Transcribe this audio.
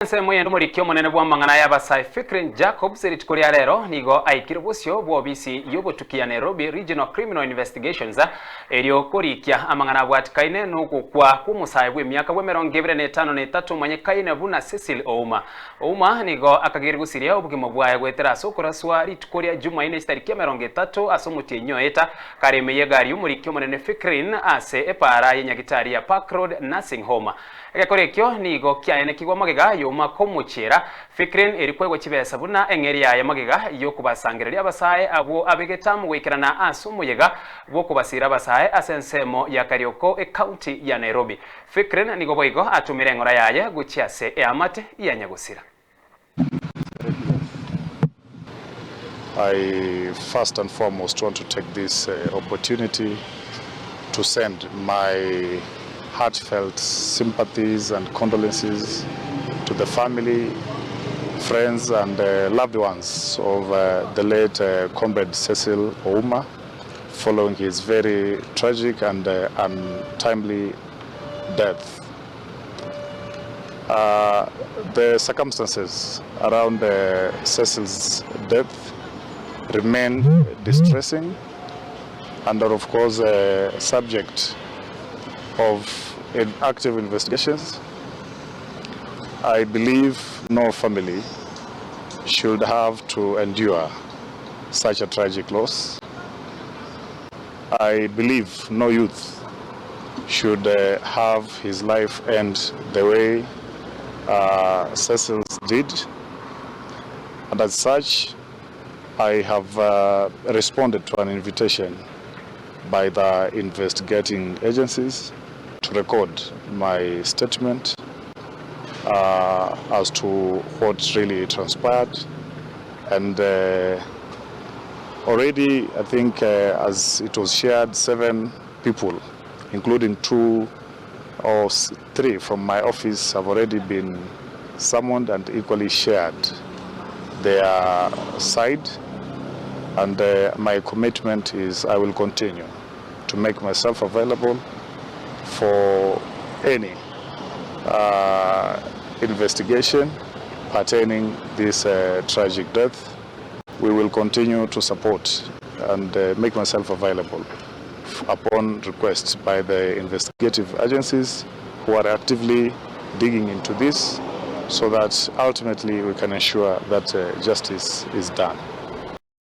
Ensemo eyende omoriki omonene bw'amang'ana y'abasae Fikrin Jacobs rituko ria rero nigo aikire bosio bw'obisi y'obotuki ya Nairobi Regional Criminal Investigations erio korikia amang'ana abwatikaine nogokwa kw'omosae bw'emiaka bw'emerongo ebere na etano na etato omanyekaine buna Cecil Ouma. Ouma nigo akageire gosiria obogima bwaye goetera ase okoraswa rituko ria Jumaine chitariki emerongo etato ase omotienyi oeta kare ime y'egari y'omoriki omonene Fikrin ase epaara ye nyagitari ya Park Road Nursing Home. Egekora ekio nigo kiaenekigwe magega y'omwaka omochiera, Fikrin eri koegwa chibesa buna eng'eria yaye magega y'okobasangereria abasae abwo abegete amo goikerana ase omoyega bw'okobasiira abasae ase ensemo ya Karioko ecounty ya Nairobi. Fikrin nigo boigo atumire eng'ora yaye gochia ase eamate ya nyagosira. I first and foremost want to take this opportunity to send my heartfelt sympathies and condolences to the family, friends and loved ones of the late Comrade Cecil Ouma following his very tragic and untimely death. The circumstances around Cecil's death remain distressing and are of course subject of active investigations. I believe no family should have to endure such a tragic loss. I believe no youth should have his life end the way Cecil's did and as such I have responded to an invitation by the investigating agencies to record my statement as to what really transpired and already I think as it was shared 7 people including 2 or 3 from my office have already been summoned and equally shared their side and my commitment is I will continue to make myself available for any investigation pertaining this tragic death. We will continue to support and make myself available upon request by the investigative agencies who are actively digging into this so that ultimately we can ensure that justice is done.